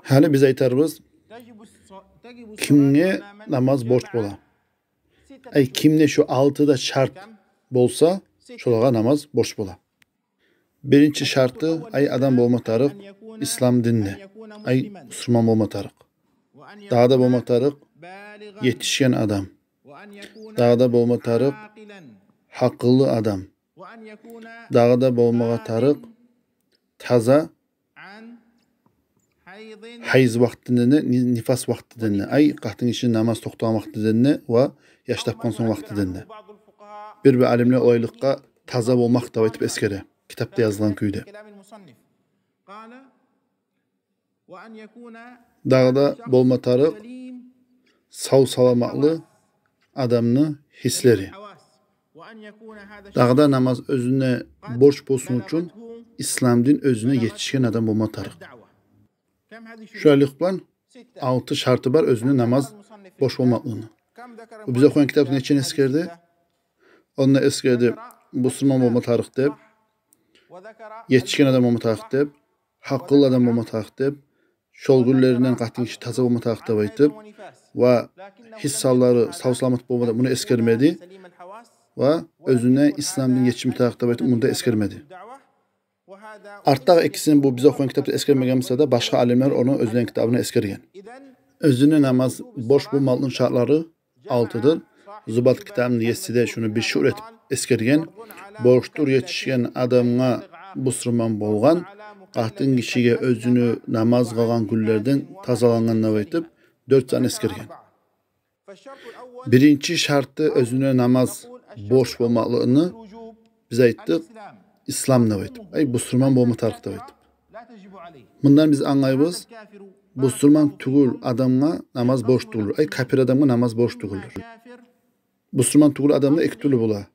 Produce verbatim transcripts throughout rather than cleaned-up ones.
Гьали биз айтарбыз, кимге намаз борч бола? Ай, кимде шу алты да шарт болса, шолагъа намаз борч бола. Биринчи шарты, ай, адам болма тарыкъ ислам динде, ай, бусурман болма тарыкъ. Дагъы да болма тарыкъ етишген адам. Дагъы да болма тарыкъ гьакъыллы адам. Дагъы да болмагъа тарыкъ таза гьайз вакътиде де, ни-, нифас вакътиде де, ай, къатын гиши намаз токътагъан вакътиде де ва яш тапгъан сонг вакътиде де. Бир-бир алимлер олайлыкъгъа таза болмакъ деп айтып эсгере, китапда язылгъан кюйде. Дагъы да болма тарыкъ сав-саламатлы адамны гьислери. Дагъы да намаз оьзюне борч болсун учун ислам дин оьзюне етишген адам болма тарыкъ. Шулайлыкъ булан алты шарты бар оьзюне намаз борч болмакълыгъыны. Бу биз охуйгъан китапда нечени эсгерди? Онда эсгерди, бусурман болма тарыкъ деп, етишген адам болма тарыкъ деп, гьакъыллы адам болма тарыкъ деп, шол гюнлеринден къатын гиши таза болма тарыкъ деп айтып, ва гьис санлары сав-саламат болма деп муну эсгермеди, ва оьзюне ислам дин етишме тарыкъ деп айтып муну да эсгермеди. Артдагъы экисин бу биз охуйгъан китапда эсгермеген буса да, башгъа алимлер ону оьзлени китабына эсгерген. Оьзюне намаз борч болмакълыгъыны шартлары алтыдыр. Зубат китабыны еси де шуну бир шугъул этип эсгерген. Борчдур етишген адамгъа, бусурман болгъан къатын гишиге, оьзюню намаз къылгъан гюнлерден тазалангъан деп айтып, дёрт зат эсгерген. Биринчи шарты оьзюне намаз борч болмакълыгъыны биз айтдыкъ, ислам деп айтып, ай, бусурман болма тарыкъ деп айтып. Мундан биз англайбыз, бусурман тюгюл адамгъа намаз борч тюгюлдюр, ай, капир адамгъа намаз борч тюгюлдюр. Бусурман тюгюл адам да эки тюрлю бола.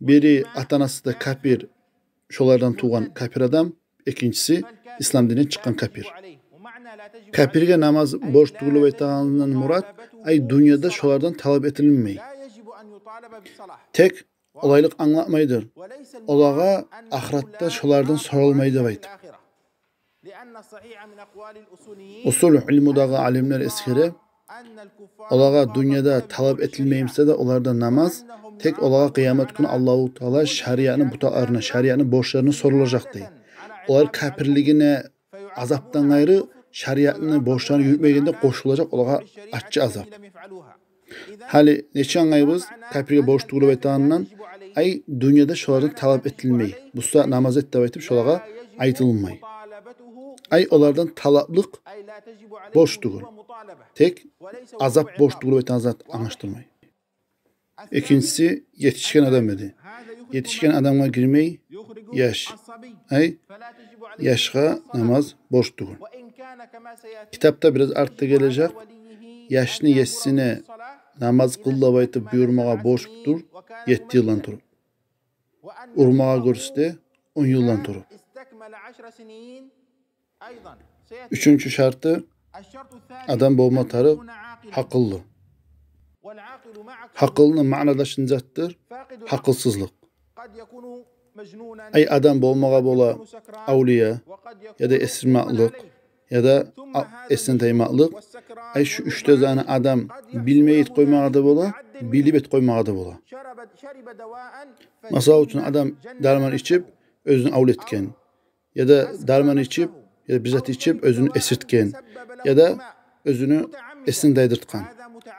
Бири ата-анасы да капир, шолардан тувгъан капир адам, экинчиси ислам динден чыкъгъан капир. Капирге намаз борч тюгюл деп айтагъандан мурат, ай, дюньяда шолардан талап этилинмей. Тек олайлыкъ англатмайдыр, олагъа ахыратда шолардан соралмай деп айтып. Усул илмудагъы алимлер эсгере, олагъа дюньяда талап этилмей буса да олардан намаз, тек олагъа къыямат гюн Аллагьу Таала шариатны бутакъларына, шариатны борчларына сорулажакъ дей. Олар капирлигине азапдан къайры, шариатны борчларын юрютмегенде къошулажакъ олагъа аччы азап. Гьали нечик англайбыз капирге борч тюгюл деп айтагъандан? Ай, дюньяда шолардан талап этилмей. Буса намаз эт деп айтып шолагъа айтылмай. Ай, олардан талаплыкъ борч тюгюл. Тек азап борч тюгюл деп айтагъан зат англашдырмай. Экинчиси, етишген адам эди. Етишген адамгъа гирмей яш. Ай, яшгъа намаз борч тюгюл. Китапда бираз артда гележек, яшны есине намаз къыл деп айтып буюрмагъа борчдур етти йылдан туруп. Урмагъа гёрсете он йылдан туруп. Уьчюнчю шарты, адам болма тарыкъ гьакъыллы. Гьакъылны маънадашы не затдыр? Гьакъылсызлыкъ. Ай, адам болмагъа бола авлия, яда эсирмакълыкъ, яда а-, эсден таймакълыкъ. Ай, шу уьч де затны адам билмей этип къоймагъа да бола, билип этип къоймагъа да бола. Масала учун, адам дарман ичип, оьзюн авлия этген, яда дарман ичип, яда бир зат ичип, оьзюн эсиртген, яда оьзюню эсин тайдыртгъан.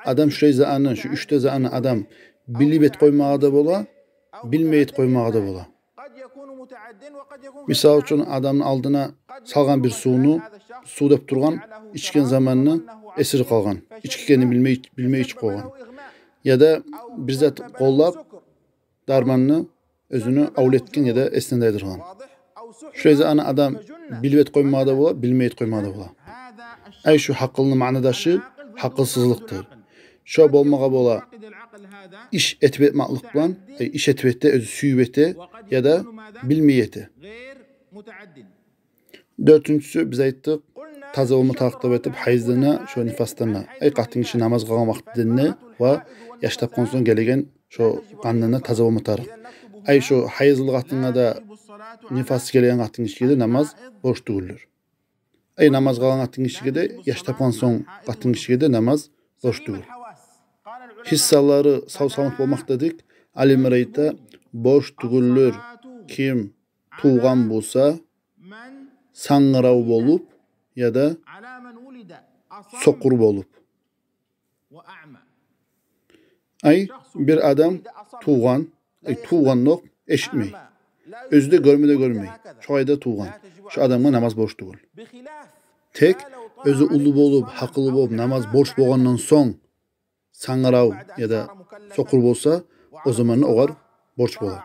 Адам шулай затны, шу уьч де затны адам билип этип къоймагъа да бола, билмей этип къоймагъа да бола. Мисал учун, адамны алдына салгъан бир сувну, сув деп тургъан, ичген заманны эсирип къалгъан, ичгенни билмей, билмей ичип къойгъан. Яда бир зат къоллап, дарманны оьзюню авлия этген яда эсинден тайдыргъан. Шулай затны адам билип этип къоймагъа да бола, билмей этип къоймагъа да бола. Ай, шу гьакъылны маънадашы гьакъылсызлыкъдыр. Шо болмагъа бола иш этип этмакълыкъ булан, ай, иш этип эте, оьзю сююп эте, яда билмей эте. Дёртюнчюсю, биз айтдыкъ, таза болма тарыкъ деп айтып, гьайздан да, шо нифасдан да. Ай, къатын гиши намаз къылгъан вакътиде де ва яш тапгъан сонг гелеген шо къандан да таза болма тарыкъ. Ай, шо гьайзлы къатынгъа да, нифас гелеген къатын гишиге де намаз борч тюгюлдюр. Ай, намаз къалгъан къатынгишиге де, яш тапгъан сонг къатынгишиге де намаз борч тюгюл. Гьиссалары сав-саламат болмакъ дедик. Алимлер айта, борч тюгюллер, ким тувгъан буса сангырав болуп яда сокъур болуп. Ай, бир адам тувгъан, ай, тувгъандокъ эшитмей. Оьзю де гёрме де гёрмей. Шо къайда тувгъан. Шо адамгъа намаз борч тюгюл. Тек оьзю уллу болуп, гьакъыллы болуп, намаз борч болгъандан сонг сангырав яда сокъур болса, о заманда огъар борч бола.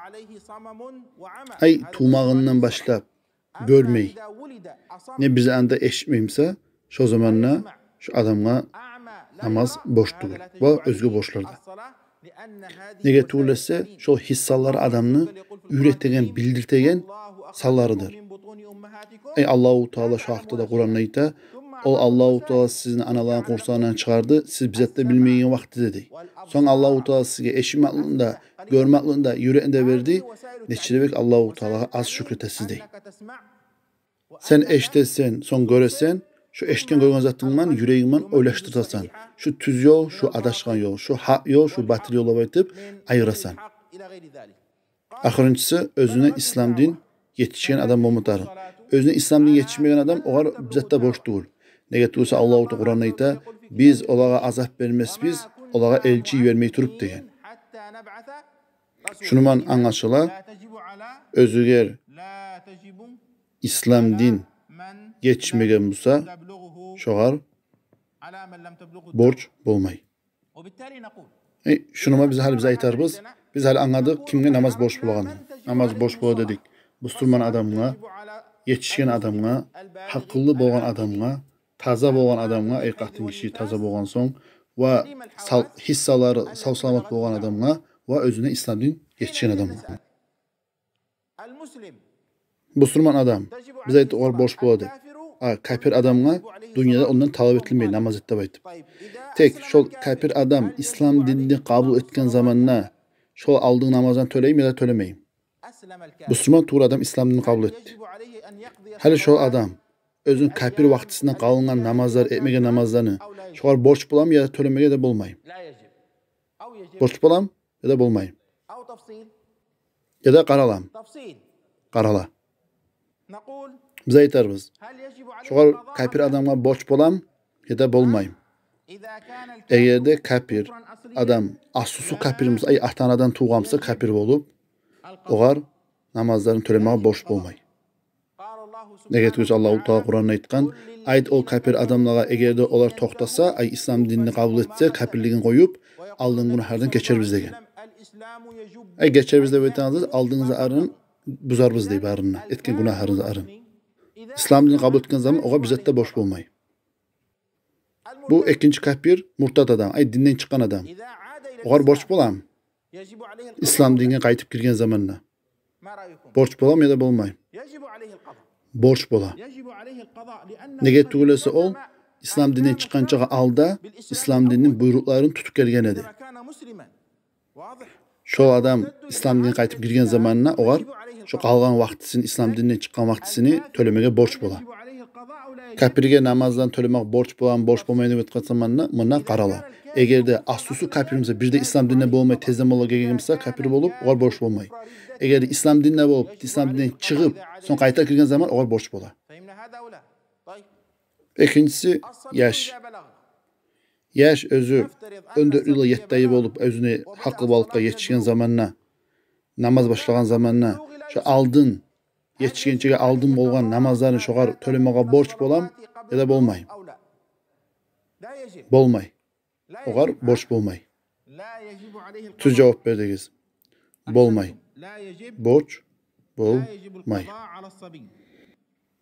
Ай, тувмагъындан башлап гёрмей, не бир затны да эшитмей буса, шо заманда шо адамгъа намаз борч тюгюл. Ва оьзге борчлар да. Неге тюгюл эсе, шо гьиссалар адамны уьйретеген, билдиртеген санларыдыр. Ай, Аллагьу Таала шо гьакъда да Къуранда айта: «Ол Аллагьу Таала сизин аналарыгъызны къурсагъындан чыгъарды, сиз бир зат да билмейген вакътиде», — дей. «Сонг Аллагьу Таала сизге эшитмекликни де, гёрмекликни де, юрекни де берди». Нече де бек Аллагьу Таалагъа аз шюкюр этесиз, дей. Сен эшитесен, сонг гёресен, шо эшитген, гёрген затынг булан юрегинг булан ойлашдыртасан. Шо тюз ёл, шо адашгъан ёл, шо гьакъ ёл, шо батил ёл деп айтып айырасан. Ахырынчысы, оьзюне ислам дин етишген адам болма тарыкъ. Оьзюне ислам дин етишмеген адам, огъар бир зат да борч тюгюл. Неге тюгюл эсе, Аллагьу Таала Къуранда айта: «Биз олагъа азап бермесбиз, олагъа элчи йибермей туруп», — деген. Шуну булан англашыла, оьзюгер ислам дин етишмеген буса, шогъар борч болмай. Э, шуну булан биз гьали биз айтарбыз, биз гьали англадыкъ кимге намаз борч болагъанын. Намаз борч бола дедик бусурман адамгъа, етишген адамгъа, гьакъыллы болгъан адамгъа, таза болгъан адамгъа, ай, къатынгиши таза болгъан сонг, ва сал-, гьиссалары сав-саламат болгъан адамгъа, ва оьзюне ислам дин етишген адамгъа. Бусурман адам, биз айтдыкъ, огъар борч бола деп. А капир адамгъа дюньяда ондан талап этилмей намаз эт деп айтып. Тек шол капир адам ислам динни къабул этген заманда шол алдын намазын тёлейми яда тёлемейми? Бусурман тюгюл адам ислам динни къабул этди. Гьали шол адам оьзюню капир вакътисинде къалынгъан намазлар, этмеген намазланы, шогъар борч боламы яда тёлемеге де болмай? Борч боламы яда болмай? Яда къаралам? Къарала. Биз айтарбыз, шогъар, капир адамгъа борч боламы яда болмай? Эгер де капир адам, аслусу капир буса, ай, ата-анадан тувгъан буса капир болуп, огъар намазларын тёлемеге борч болмай. Неге тюгюл эсе, Аллагьу Таала Къуранда айтгъан: «Айт ол капир адамлагъа, эгер де олар токътаса, ай, ислам динни къабул этсе, капирлигин къоюп, алдын гюнагьлардан гечербиз», — деген. Ай, гечербиз деп айтагъан зат, алдынгны зарын бузарбыз дей, барын да, этген гюнагьларын зарын. Ислам динни къабул этген заман огъар бир зат да борч болмай. Бу экинчи капир, муртад адам, ай, динден чыкъгъан адам. Огъар борч боламы? Ислам динге къайтып гирген заманда. Борч боламы яда болмай? Борч бола. Неге тюгюл эсе, ол ислам динден чыкъгъанчагъа алда ислам динни буйрукъларын тутуп гелген эди. Шол адам ислам динге къайтып гирген заманына огъар шо къалгъан вакътисин, ислам динден чыкъгъан вакътисини тёлемеге борч бола. Капирге намазларын тёлемек борч боламы, борч болмаймы деп айтгъан заманда, мунда къарала. Эгер де аслусу капир буса, бир де ислам динде болмай, тезден бола гелген буса, капир болуп, огъар борч болмай. Эгер де ислам динде болуп, ислам динден чыгъып, сонг къайта гирген заман огъар борч бола. Экинчиси, яш. Яш оьзю он дёрт йыл, етти ай болуп, оьзюню гьакъылбалыкъгъа етишген заманына, намаз башлагъан заманына, шо алдын, етишгенчеге алдын болгъан намазларын шогъар тёлемеге борч боламы яда болмай? Болмай. Огъар борч болмай. Тюз жавап бердигиз. Болмай. Борч болмай.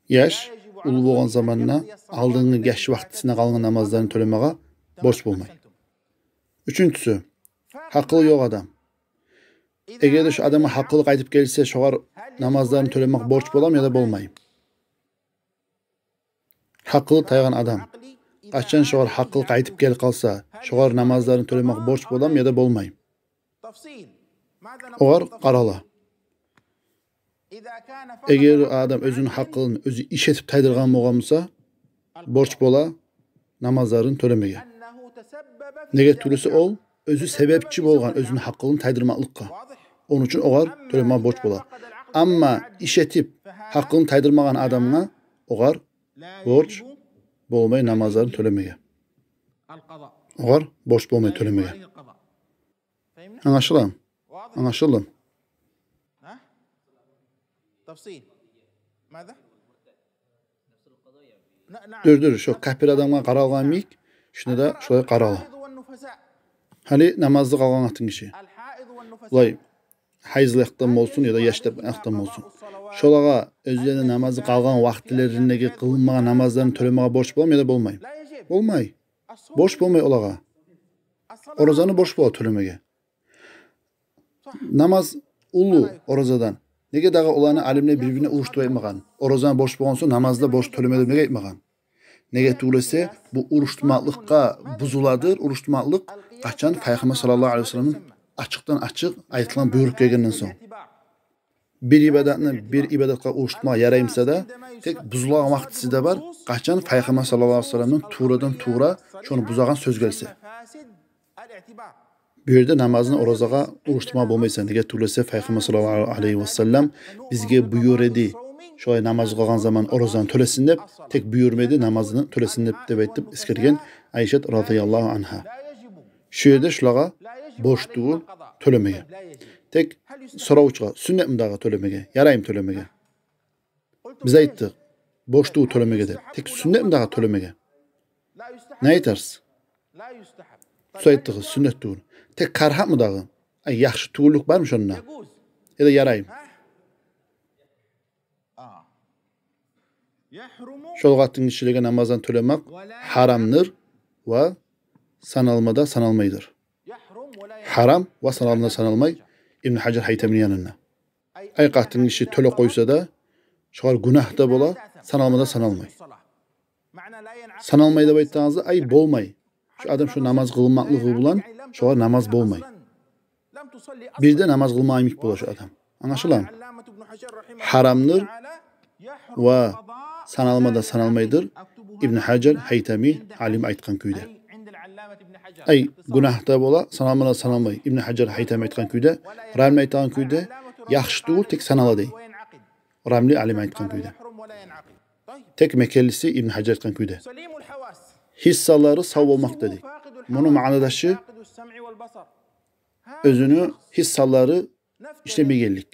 Яш уллу болгъан заманына алдынгы яш вакътисинде къалгъан намазларын тёлемеге борч болмай. Уьчюнчюсю, гьакъылы ёкъ адам. Эгер де шо адамгъа гьакъылы къайтып гелсе, шогъар намазларын тёлемек борч боламы яда болмай? Гьакъылы тайгъан адам. Къачан шогъар гьакъылы къайтып гелип къалса, шогъар намазларын тёлемек борч боламы яда болмай? Огъар къарала. Эгер адам оьзюню гьакъылын оьзю иш этип тайдыргъан болгъан буса, борч бола намазларын тёлемеге. Неге тюгюл эсе ол оьзю себепчи болгъан оьзюню гьакъылын тайдырмакълыкъгъа. Ону учун огъар тёлемеге борч бола. Амма иш этип гьакъылын тайдырмагъан адамгъа огъар борч болмай намазларын тёлемеге. Огъар борч болмай тёлемеге. Англашыламы? Англашылдымы? Дюр, дюр, шо капир адамгъа къаралгъан йимик, шунда да шолай къарала. Гьали намазы къалгъан къатын гиши, булай гьайзлы якъдан болсун яда яш тапгъан якъдан болсун, шолагъа оьзлени намазы къалгъан вакътилериндеги къылынмагъан намазларын тёлемеге борч боламы яда болмаймы? Болмай. Борч болмай олагъа. Оразаны борч бола тёлемеге. Намаз уллу оразадан. Неге дагъы оланы алимлер бир-бирине урушдуруп айтмагъан? Оразаны борч болгъан сонг намазны да борч тёлеме деп неге айтмагъан? Неге тюгюл эсе бу урушдурмакълыкъгъа бузуладыр, урушдурмакълыкъ, къачан Пайхаммар саллаллагьу алайгьи ва салламны ачыкъдан ачыкъ айтылгъан буйрукъ гелгенден сонг. Бир ибадатны бир ибадатгъа урушдурмагъа ярай буса да, тек бузулагъан вакътиси де бар, къачан Пайхаммар саллаллагьу алайгьи ва салламны туврадан тувра шону бузагъан сёз гелсе. Бу ерде намазны оразагъа урушдурма болмайсан. Неге тюгюл эсе Пайхаммар саллаллагьу алайгьи ва саллам бизге буюра эди, шолай намаз къалгъан заман оразаны тёлесин деп, тек буюрмады намазны тёлесин деп, деп айтып эсгерген Айшат радияллагьу ангьа. Шу ерде шулагъа борч тюгюл тёлемеге. Тек соравчугъа, сюннетми дагъы тёлемеге, яраймы тёлемеге? Биз айтдыкъ борч тюгюл тёлемеге деп. Тек сюннетми дагъы тёлемеге? Не айтарсыз? Сиз айтдыгъыз сюннет тюгюл. Тек карагьатмы дагъы? Ай, яхшы тюгюллюк бармы шонда? Яда яраймы? Шо къатын гишилеге намаздан тёлемек гьарамдыр ва саналма да саналмайдыр. Гьарам ва саналма да саналмай Ибн Гьажар Гьайтамини янында. Ай, къатын гиши тёлеп къойса да, шогъар гюнагь да бола, саналма да саналмай. Саналмай деп айтагъаныбыз, ай, болмай. Шо адам шо намаз къылмакълыгъы булан шогъар намаз болмай. Бир де намаз къылмагъан йимик бола шо адам. Англашыламы? Гьарамдыр ва саналма да саналмайдыр, Ибн Гьажар Гьайтами алим айтгъан кюйде. Ай, гюнагь да бола, саналма да саналмай, Ибн Гьажар Гьайтами айтгъан кюйде, Рамли айтгъан кюйде, яхшы тюгюл, тек санала дей. Рамли алим айтгъан кюйде. Тек мекенлиси Ибн Гьажар айтгъан кюйде. Гьиссалары сав болмакъ дедик. Муну маънадашы, оьзюню гьиссалары ишлемейгенлик.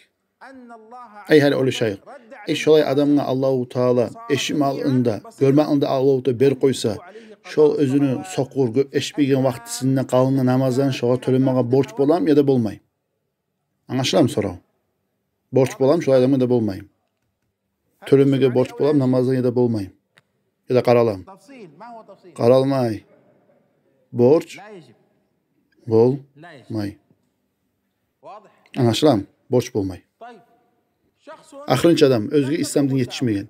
Ай, гьали ойлашайыкъ. Ай, шолай адамгъа Аллагьу Таала эшитмакълыгъын да, гёрмакълыгъын да Аллагьу Таала берип къойса, шо оьзюню сокъур, гёп эшитмейген вакътисинде къалынгъан намазланы шогъар тёлемеге борч боламы яда болмай? Англашыламы сорав? Борч боламы шолай адамгъа яда болмаймы? Тёлемеге борч боламы намаздан яда болмаймы? Яда къараламы? Къаралмай. Борч болмай. Англашыламы? Борч болмай. Ахырынчы адам, оьзюне ислам дин етишмеген.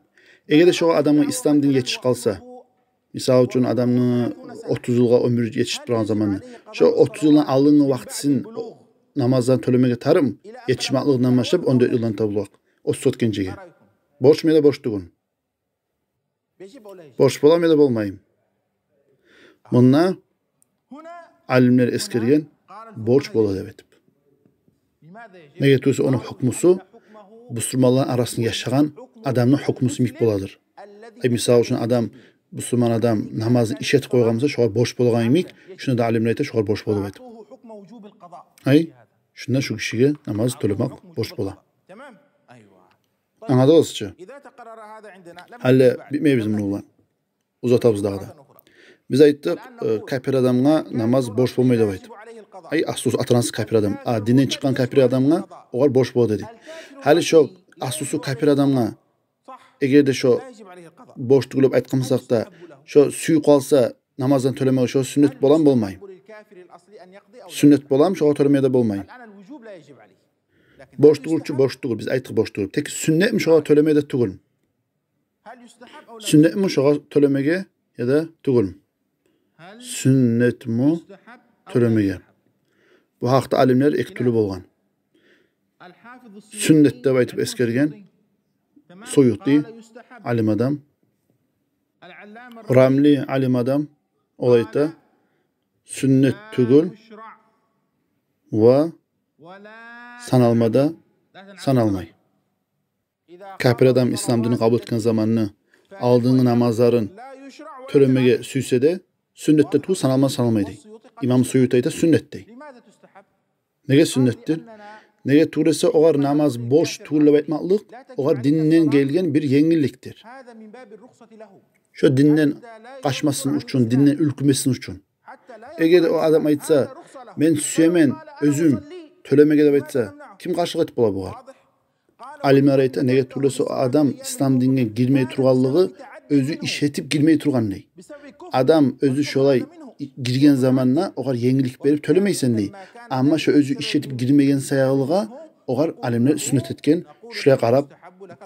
Эгер де шо адамгъа ислам дин етишип къалса, мисал учун, адамны отуз йылгъа оьмюрю етишип турагъан заманы, шо отуз йылдан алдынгъы вакътисин намаздан тёлемеге тарыкъмы? Етишмакълыгъындан башлап он дёрт йылдан табулакъ, отуз гетгенчеге. Борчму яда борч тюгюлмю? Борч боламы яда болмаймы? Мунда алимлер эсгерген, борч бола деп айтып. Неге тюгюл эсе ону гьукмусу бусурманланы арасында яшагъан адамны гьукмусу йимик боладыр. Ай, мисал учун, адам, бусурман адам намазны иш этип къойгъан буса, шогъар борч болагъан йимик, шунда да алимлер айта, шогъар борч бола деп айтып. Ай, шунда шу гишиге намаз тёлемек борч бола. Англадыгъызчы? Гьали битмейбиз муну булан. Узатабыз дагъы да. Биз айтдыкъ, э, капир адамгъа намаз борч болмай деп айтып. Ай, аслусу, атанасы капир адам. А динден чыкъгъан капир адамгъа огъар борч бола дедик. Гьали шо аслусу капир адамгъа, эгер де шо борч тюгюл деп айтгъан бусакъ да, шо сююп къалса намаздан тёлемеге, шо сюннет боламы, болмаймы? Сюннет боламы шогъар тёлемеге яда болмаймы? Борч тюгюл чю, борч тюгюл, биз айтдыкъ борч тюгюл. Тек сюннетми шогъар тёлемеге яда тюгюлмю? Сюннетми шогъар тёлемеге яда тюгюлмю? Сюннетми тёлемеге? Бу гьакъда алимлер эки тюрлю болгъан. Сюннет деп айтып эсгерген Суюти алим адам. Рамли алим адам, ол айта: сюннет тюгюл ва саналма да саналмай. Капир адам ислам динни къабул этген заманны алдынгъы намазларын тёлемеге сюйсе де, сюннет де тюгюл, саналма да саналмай дей. Имам Суюти айта: сюннет дей. Неге сюннетдир? Неге тюгюл эсе, огъар намаз борч тюгюл деп айтмакълыкъ огъар динден гелген бир енгилликдир. Шо динден къачмасын учун, динден уьлкюмесин учун. Эгер де о адам айтса: «Мен сюемен оьзюм тёлемеге», — деп айтса, ким къаршылыкъ этип бола бугъар? Алимлер айта: неге тюгюл эсе, о адам ислам динге гирмей тургъанлыгъы оьзю иш этип гирмей тургъан дей. Адам оьзю шолай гирген заманда огъар енгиллик берип тёлемейсен дей. Амма шо оьзю иш этип гирмеген саялыгъа огъар алимлер сюннет этген, шулай къарап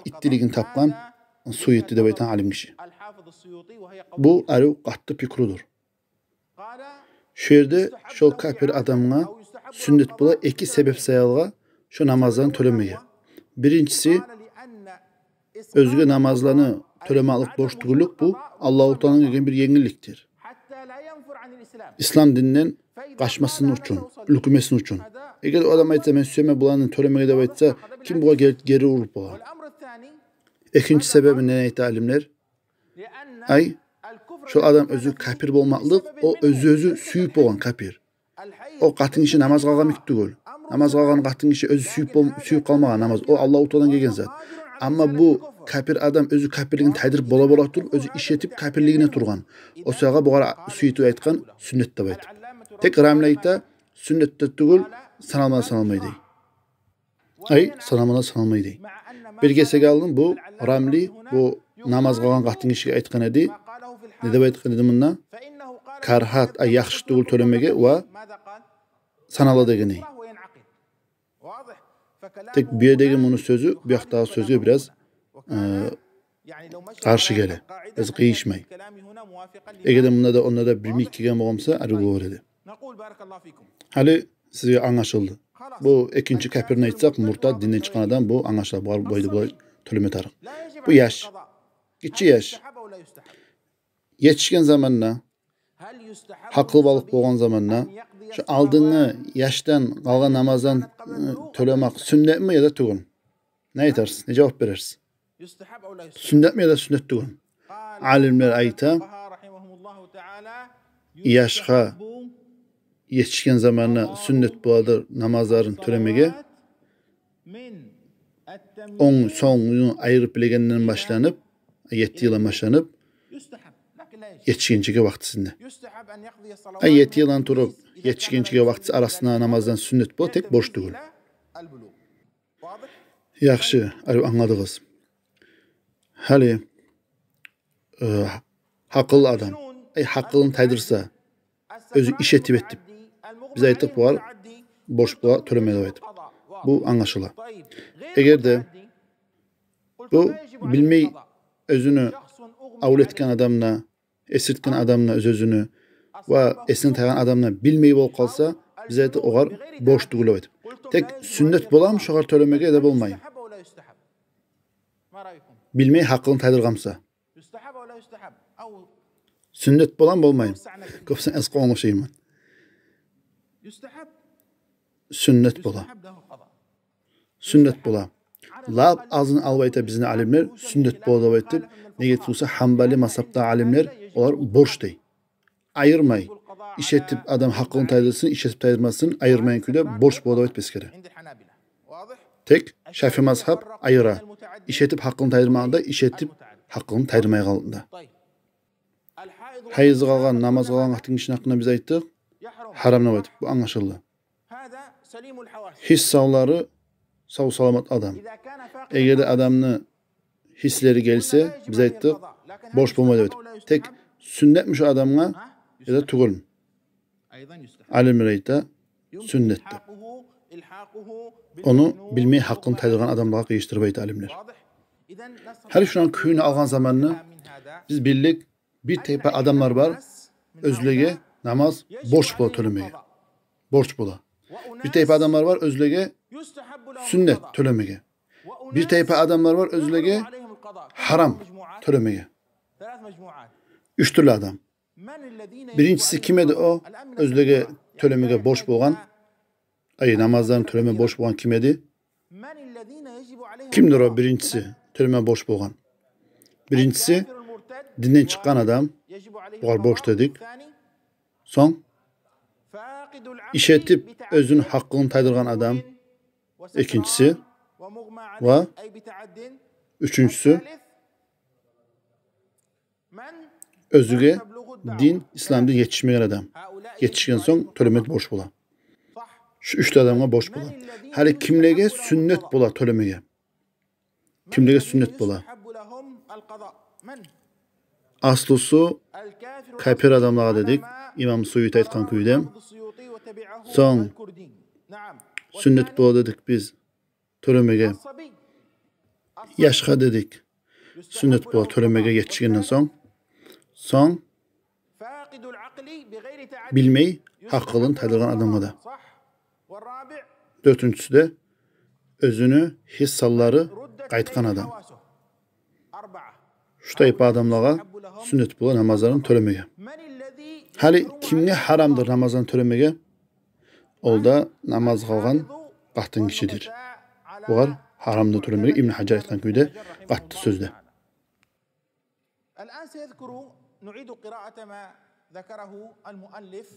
иттилигин тапгъан Суюти деп айтагъан алим гиши. Бу арив къатты пикрудур. Шо ерде шо капир адамгъа сюннет бола эки себеп саялыгъа шо намазларын тёлемеге. Биринчиси, оьзге намазланы тёлемакълыкъ борч тюгюллюк, бу Аллагьу Тааланы гелген бир енгилликдир. Ислам динден къачмасын учун, уьлкюмесин учун. Эгер о адам айтса: «Мен сюемен буланы тёлемеге», — деп айтса, ким бугъар гер-, гери уруп бола? Экинчи себеби не айта алимлер? Ай, шо адам оьзю капир болмакълыкъ, о оьзю-оьзю сююп болгъан капир. О къатын гиши намаз къылгъан йимик тюгюл. Намаз къылгъан къатын гиши оьзю сююп бол-, сююп къылмагъан намаз. О Аллагьу Тааладан гелген зат. Амма бу капир адам оьзю капирлигин тайдырып бола-бола туруп, оьзю иш этип капирлигине тургъан. О саялыгъа бугъар Суюти айтгъан сюннет деп айтып. Тек Рамли айта: сюннет де тюгюл, саналма да саналмай дей. Ай, саналма да саналмай дей. Бир гесек алдын бу Рамли бу намаз къылгъан къатын гишиге айтгъан эди. Не деп айтгъан эди мунда? Карагьат, ай, яхшы тюгюл тёлемеге ва санала деген эди. Тек бу ердеги муну сёзю бу якъдагъы сёзге бираз, э, къаршы геле. Бираз къыйышмай. Эгер де мунда да, онда да бир йимик гелген болгъан буса, арив болар эди. Гьали сизге англашылды. Бу экинчи капирни айтсакъ, муртад, динден чыкъгъан адам, бу англашыла. Бугъар бу ерде булай тёлеме тарыкъ. Бу яш. Гиччи яш. Етишген заманда, гьакъылбалыкъ болгъан заманда, шо алдынгъы яшдан къалгъан намаздан, ы, тёлемек сюннетми яда тюгюлмю? Не айтарсыз? Не жавап берерсиз? Сюннетми яда сюннет тюгюлмю? Алимлер айта, яшгъа етишген заманда сюннет боладыр намазларын тёлемеге, он сонгуну айырып билегенден башланып, етти йылдан башланып, етишгинчеге вакътисинде. Ай, етти йылдан туруп етишгинчеге вакътиси арасында намаздан сюннет бола, тек борч тюгюл. Яхшы, арив англадыгъыз. Гьали, э, гьакъыллы адам, ай, гьакъылын тайдырса, оьзю иш этип этип, биз айтдыкъ, бугъар борч бола тёлеме деп айтып. Бу англашыла. Эгер де бу билмей оьзюню авул этген адамны, эсиртген адамны, оьз-оьзюню ва эсинден тайгъан адамны билмей болуп къалса, биз айтдыкъ, огъар борч тюгюл деп айтып. Тек сюннет боламы шогъар тёлемеге яда болмаймы? Билмей гьакъылын тайдыргъан буса. Сюннет боламы, болмаймы? Кёбюсю эс къолун ошайман. Сюннет бола. Сюннет бола. Лап азын алып айта бизин алимлер, сюннет бола деп айтып. Неге тюгюл буса, гьанбали мазгьабда алимлер, олар борч дей. Айырмай. Иш этип адам гьакъылын тайдырсын, иш этип тайдырмасын айырмайгъан кюйде борч бола деп айтып эсгере. Тек Шафи мазгьаб айыра. Иш этип гьакъылын тайдырмагъанда, иш этип гьакъылын тайдырмайгъанлыгъында. Гьайызы къалгъан, намаз къылгъан къатын гишини гьакъында биз айтдыкъ, гьарам деп айтып, бу англашылды. Гьис савлары сав-саламат адам. Эгер де адамны гьислери гелсе, биз айтдыкъ, борч болмай деп айтып. Тек сюннетми шо адамгъа яда тюгюлмю? Алимлер айта, сюннет деп. Ону билмей гьакъын тайдыргъан адамлагъа къыйышдырып айта алимлер. Гьали шундан кюйню алгъан заманда биз билдик, бир тайпа адамлар бар, оьзлеге намаз борч бола тёлемеге. Борч бола. Бир тайпа адамлар бар, оьзлеге сюннет тёлемеге. Бир тайпа адамлар бар, оьзлеге гьарам тёлемеге. Уьч тюрлю адам. Биринчиси ким эди о, оьзлеге тёлемеге борч болгъан, ай, намазларын тёлеме борч болгъан ким эди? Кимдир о биринчиси тёлеме борч болгъан? Биринчиси динден чыкъгъан адам, бугъар борч дедик. Сонг иш этип оьзюню гьакъылын тайдыргъан адам, экинчиси, ва уьчюнчюсю, оьзюне дин, ислам дин етишмеген адам. Етишген сонг тёлеме борч бола. Шу уьч де адамгъа борч бола. Гьали кимлеге сюннет бола тёлемеге? Кимлеге сюннет бола? Аслусу капир адамлагъа дедик, имам Суюти айтгъан кюйде. Сонг сюннет бола дедик биз тёлемеге яшгъа дедик. Сюннет бола тёлемеге етишгенден сонг. Сонг билмей гьакъылын тайдыргъан адамгъа да. Дёртюнчюсю де оьзюню гьиссалары къайтгъан адам. Шу тайпа адамлагъа сюннет бола намазларын тёлемеге. Гьали кимге гьарамдыр намазларын тёлемеге? Ол да намаз къалгъан къатын гишидир. Бугъар гьарамдыр тёлемеге, Ибн Гьажар айтгъан кюйде, къатты сёзде. الآن سيذكر، نعيد قراءة ما ذكره المؤلف.